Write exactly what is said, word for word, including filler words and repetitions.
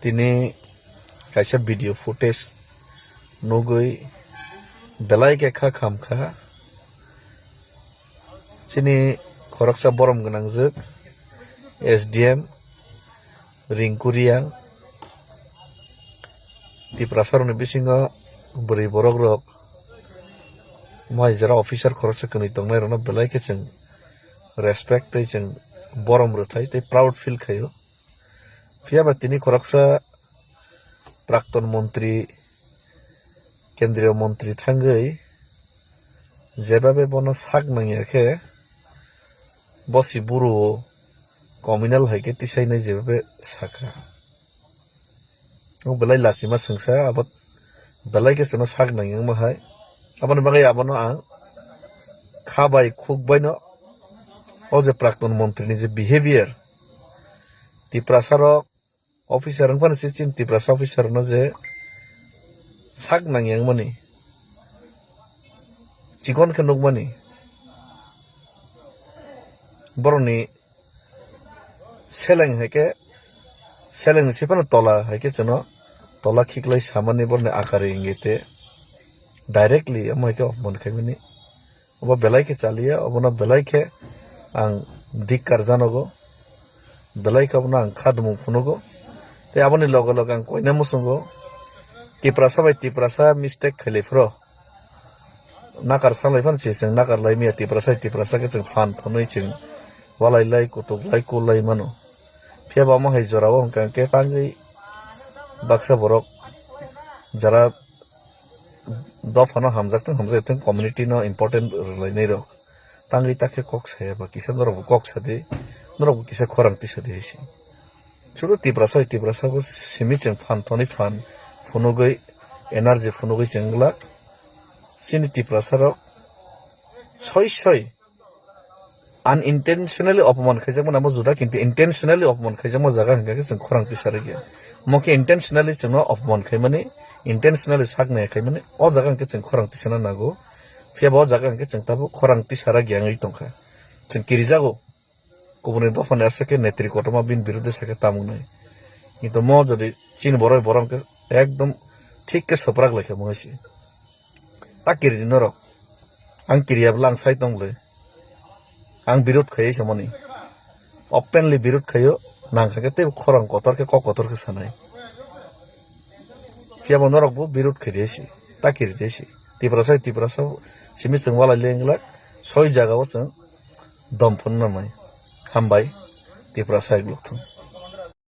Tini kaisa video footage nugwi belai khe kha kham kha. Chini khoroksa borom gwnangjwk S D M Rinku Riang, Tiprasa rokni bisingo bwrwi borok rok mohai jora officer khoroksa kwnwi tongnai rokno belai khe chwng respect tei chwng borom rwthai tei proud feel khaio. Phiya ba tini khoroksa prakton montri, kendriyo montri thangwi jebabe bono sak nangya khe bosi buru communal hai khe tisainai jebabe sakha. O belai lachima swngsa abo belai khe chwngno sak nangya wngma hai. Aboni bagwi abono ang kha bai khuk baino o je prakton montri ni je behavior, Tiprasa rok officer wngphano se chini Tiprasa officer no je sak nangya wngmani, chikon khe nukmani, borokni seleng hai khe, seleng ni sipano tola hai khe chwngno tola khiklai samani borokni akari wngwi te directly omo hai khe opman khaimani. Obo belai khe chaliya, obono belai khe ang dikkar janogo, belai khe obono ang khadumung phunugo. Tei aboni loge loge ang koina muchungo, Tiprasa bai Tiprasa mistake khailai phro nakar sanglai phano se chwng nakar lai maya, Tiprasa bai Tiprasa khe chwng phan thwnwi chwng walai lai kutuk lai kul lai mano. Phiya ba omo hai jora o hwnkha khe tangwi baksa borok jara dophano hamjak thung hamjak thung community no important rwlainai rok tangwi ta khe kok saya ba kisa norok bo kok sadi, norok bo kisa khorang tisadi hai se. Sudu Tiprasa bai Tiprasa bo simi chwng phan thoni phan phunugwi energy phunugwi chwng glak. Chini Tiprasa rok soi soi unintentionally opman khaijakmani amo juda, kintu intentionally opman khaijakma jaga hwnkha khe chwng khorang tisarikya. Omo khe intentionally chwngno opman khaimani, intentionally sak naiya khaimani, o jaga hwnkhe chwng khorang tisana nango. Phiya ba o jaga hwnkhe chwng tabuk khorang tisarakya wngwi tongkha. Chwng kirijago. Kubuni dophani aswk khe netri kotorma bini biruddhe sakhe tamung nai. Kintu mo jodi chini borok borok hwnkhe ekdom thik khe swprak laikha mungwi se. Ta kiri di norok. Ang kiriya bwla ang sai tong bwle. Ang birud khai samani. Openly birud khaio, nang kha khe tei khorang kotor khe kok kotor khe sanai. Phiya bo norok bo birud khai di si. Ta kiri di si. Tiprasa, Tiprasa simi chwng walai leng glak. Soi jaga o chwng dom phunna mai. Hambai. Tiprasa ek lok thung.